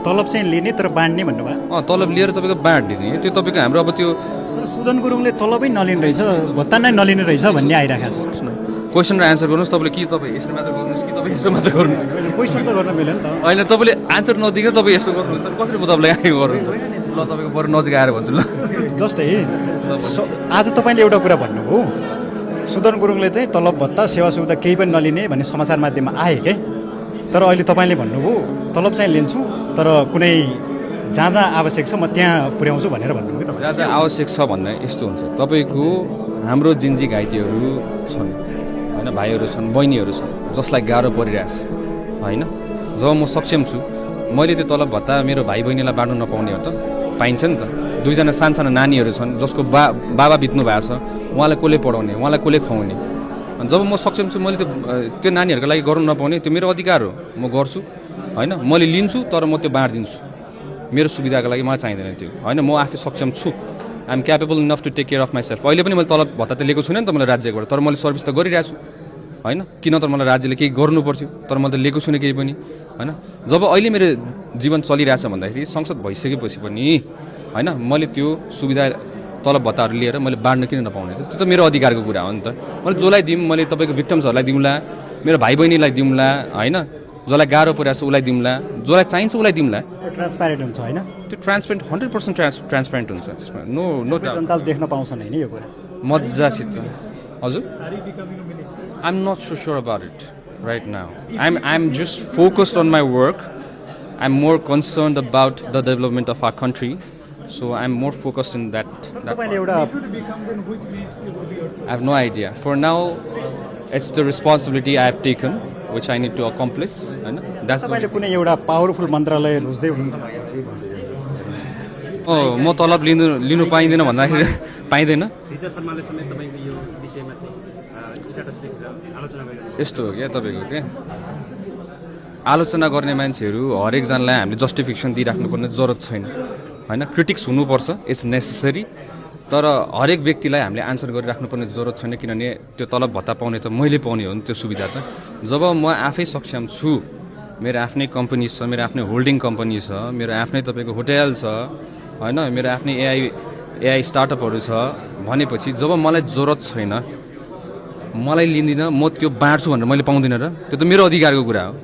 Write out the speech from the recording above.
तलब चाहिँ लिने तर बाँड्ने भन्नुभयो। तलब लिएर तपाईँको बाँडिदिने त्यो तपाईँको हाम्रो अब त्यो तर सुदन गुरुङले तलबै नलिने रहेछ, भत्ता नै नलिने रहेछ भन्ने आइरहेको छ। क्वेसन र एन्सर गर्नुहोस्। तपाईँले कि तपाईँ यसो मात्र गर्नुहोस् कि तपाईँ यसो मात्र गर्नुहोस्। क्वेसन त गर्न मिल्यो नि त। होइन तपाईँले एन्सर नदिकन तपाईँ यस्तो गर्नुहुन्छ कसरी म तपाईँलाई यहाँ गर्नुहुन्छ ल तपाईँको बरु नजिक आएर भन्छु ल। जस्तै आज तपाईँले एउटा कुरा भन्नुभयो, सुदन गुरुङले चाहिँ तलब भत्ता सेवा सुविधा केही पनि नलिने भन्ने समाचार माध्यममा आए के। तर अहिले तपाईँले भन्नुभयो तलब चाहिँ लिन्छु तर कुनै जहाँ जहाँ आवश्यक छ म त्यहाँ पुर्याउँछु भनेर भन्नुभयो। जहाँ जहाँ आवश्यक छ भन्ने यस्तो हुन्छ, तपाईँको हाम्रो जिन्जी घाइतेहरू छन् होइन, भाइहरू छन्, बहिनीहरू छन् जसलाई गाह्रो परिरहेछ होइन। जब म सक्षम छु मैले त्यो तलब भत्ता मेरो भाइ बहिनीलाई बाँड्नु नपाउने हो त, पाइन्छ नि त। दुईजना सानसानो नानीहरू छन् जसको बाबा बित्नु भएको छ, उहाँलाई कसले पढाउने, उहाँलाई कसले खुवाउने। अनि जब म सक्षम छु मैले त्यो नानीहरूको लागि गर्नु नपाउने, त्यो मेरो अधिकार हो, म गर्छु होइन। मैले लिन्छु तर म त्यो बाँडिदिन्छु, मेरो सुविधाको लागि मलाई चाहिँदैन त्यो होइन। म आफै सक्षम छु, I am capable enough to take care of myself. अहिले पनि मैले तलब भत्ता त लिएको छुइनँ नि त मैले राज्यबाट, तर मैले सर्भिस त गरिरहेको छु होइन। किन त मलाई राज्यले केही गर्नु पर्थ्यो, तर मैले त लिएको छुइनँ केही पनि होइन। जब अहिले मेरो जीवन चलिरहेछ भन्दाखेरि संसद भइसकेपछि पनि होइन मैले त्यो सुविधा तलब भत्ताहरू लिएर मैले बाँड्न किन नपाउने, त्यो त मेरो अधिकारको कुरा हो नि त। मैले जसलाई दिउँ, मैले तपाईँको भिक्टम्सहरूलाई दिउँला, मेरो भाइ बहिनीलाई दिउँला होइन, जसलाई गाह्रो परिरहेको छ उसलाई दिउँला, जसलाई चाहिन्छ उसलाई दिउँला। ट्रान्सप्यारेन्ट हुन्छ होइन, त्यो ट्रान्सपेरेन्ट 100% ट्रान्सपेरेन्ट हुन्छ त्यसमा, नो डाउट। जनताले देख्न पाउँछन् होइन यो कुरा मजासित। हजुर I am not so sure about it right now. I am just focused on my work. I am more concerned about the development of our country, so I am more focused in that. तपाईँले एउटा I have no idea. For now, it's the responsibility I have taken, which I need to accomplish. That's तपाईँले कुनै एउटा powerful मन्त्रालय रुच्दै हुनुहुन्छ। म तलब लिनु पाइँदैन भन्दाखेरि पाइँदैन। यस्तो हो क्या तपाईँको क्या, आलोचना गर्ने मान्छेहरू हरेकजनालाई हामीले जस्टिफिकेसन दिइराख्नुपर्ने जरुरत छैन होइन। क्रिटिक्स हुनुपर्छ, इट्स नेसेसरी, तर हरेक व्यक्तिलाई हामीले आन्सर गरिराख्नुपर्ने जरुरत छैन। किनभने त्यो तलब भत्ता पाउने त मैले पाउने हो नि त्यो सुविधा त। जब म आफै सक्षम छु, मेरो आफ्नै कम्पनी छ, मेरो आफ्नै होल्डिङ कम्पनी छ, मेरो आफ्नै तपाईँको होटेल छ होइन, मेरो आफ्नै एआई स्टार्टअपहरू छ भनेपछि जब मलाई जरुरत छैन, मलाई लिँदिनँ, म त्यो बाँड्छु भनेर मैले पाउँदिनँ र, त्यो त मेरो अधिकारको कुरा हो।